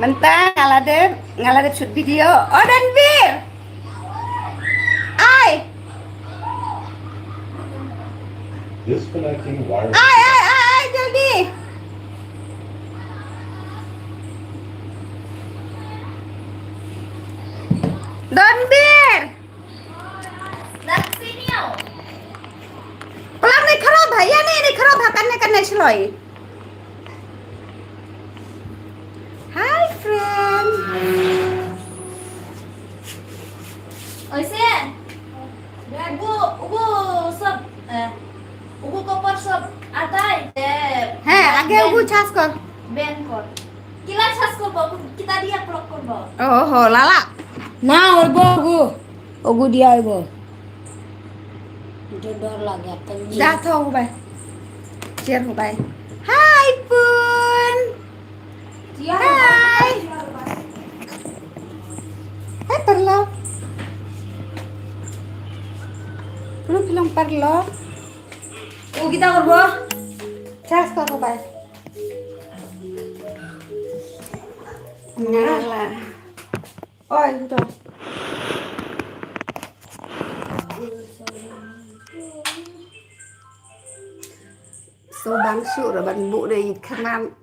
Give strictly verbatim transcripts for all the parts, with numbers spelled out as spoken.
Mynta nga la dep, nga la dep shoot video. Oh, Danbir. Ai. Disconnecting wire. Ai, ai, ai, ai, jaldi. Danbir. Pelang ne kharop ha, ïa ne, ne kharop ha, kan ne, kan ne shloi. Hi, friend. Oi, Sen. Ugu, ugu sop, eh, ugu kopor sop atai. Eh, he, age ugu charge kor. Ben kor. Kila charge kor bo, kita dia plug kor bo. Oh, oh, lala. Na, ol bo ugu. Ugu dia ol bo. Jodor lagi apa ni? Dah tau bai. Share bai. Hi, Pun. Hai. Hai, Parlo. Parlo, Parlo, Parlo. Oh, kita korbo. Cas korbo, bai. Ngalah. Oi, udah. So bang shu ra ban bu dei khanan.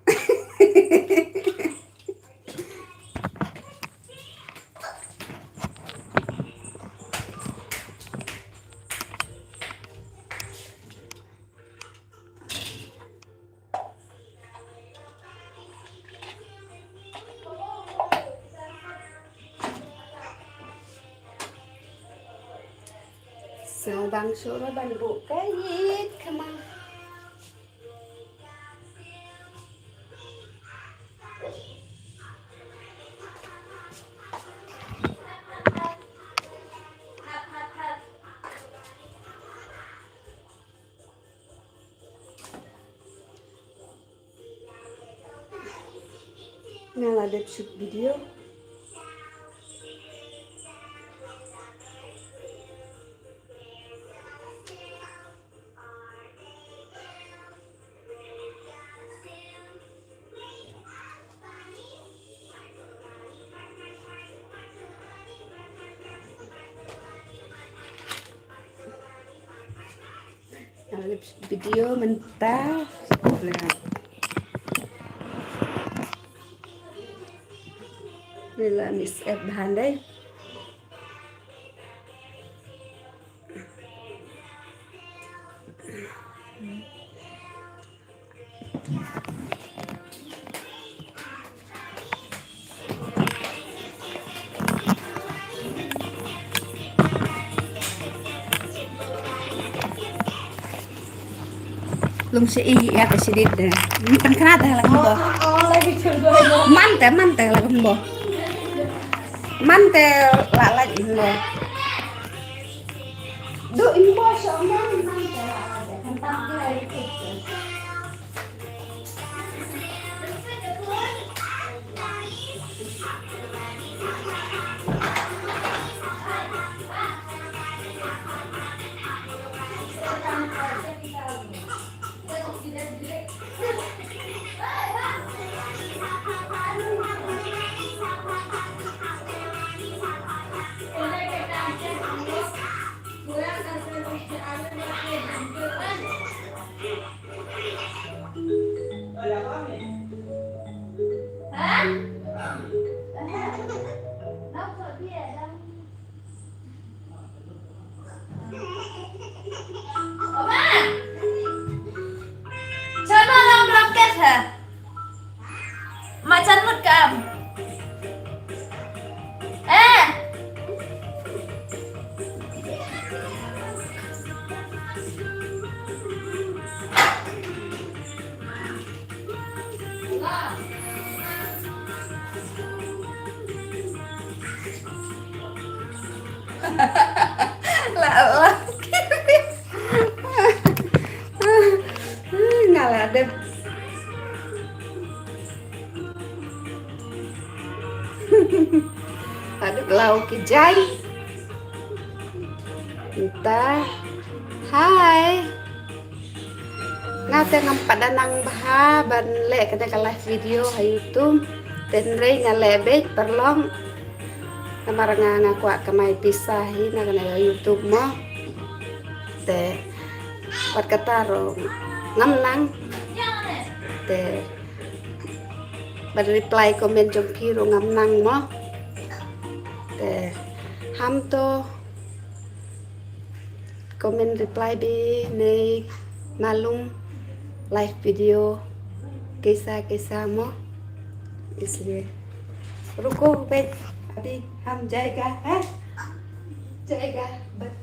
So bang shu ra ban bu ka ïit khaman. Nga la dep shoot video. Nga la dep video mynta. Nila miss app behind dei. Lum shi i ïa ka shadid de. Ni pynkhrat de la kumbo. Man te, man te la kumbo. Man te la la kumbo. Du imbo sha man, man te la la de. Kan tap de la kumbo. Macam mut kam. Eh. La la. Nga la dep. Aduh, lau ki jai. Entah. Hai. Nga te ngam pat da nang bha ban leh kane ka live video ha YouTube. Tynrai nga leh beit paralok. Namar nga nga kwah kamai pisa hi na kane ka YouTube mo. Te wat kata ruh ngam nang. Te bad reply comment jong phi ruh ngam nang mo. Te ham to comment reply भी नहीं मालूम, live video कैसा कैसा mo. इसलिए रुको भाई, अभी हम जाएगा, है जाएगा बस.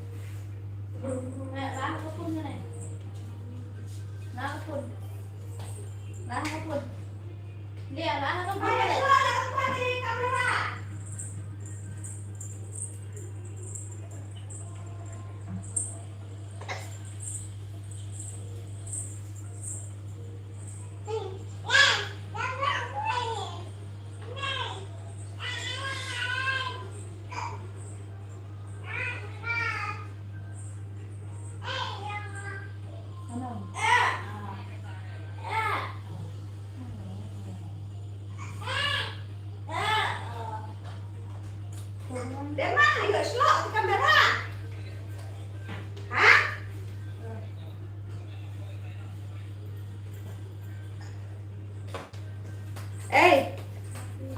Ei,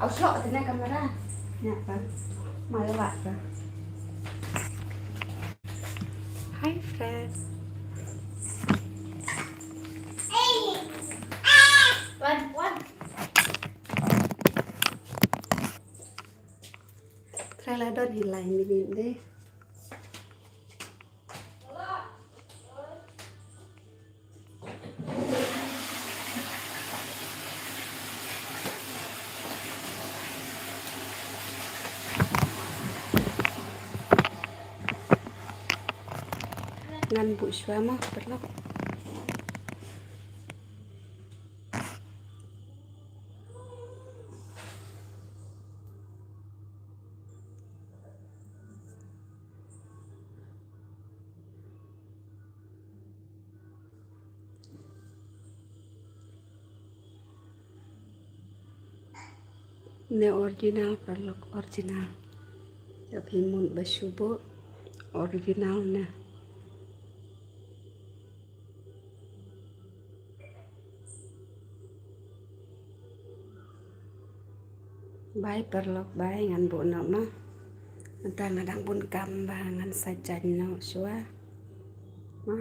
au shoh te na kamera. Nya pa. Mala wa pa. Hi friends. Wan, wan. Trai la don hi lai minit de. Ngan buh shuwa mo paralok. Ne original paralok, original. Jap hi mut ba shu buh, original ne. Bye paralok, bye, ngan buh noh mo. Mynta nga dang bun kam ba ngan sa jaiñ noh shuwa. Mo.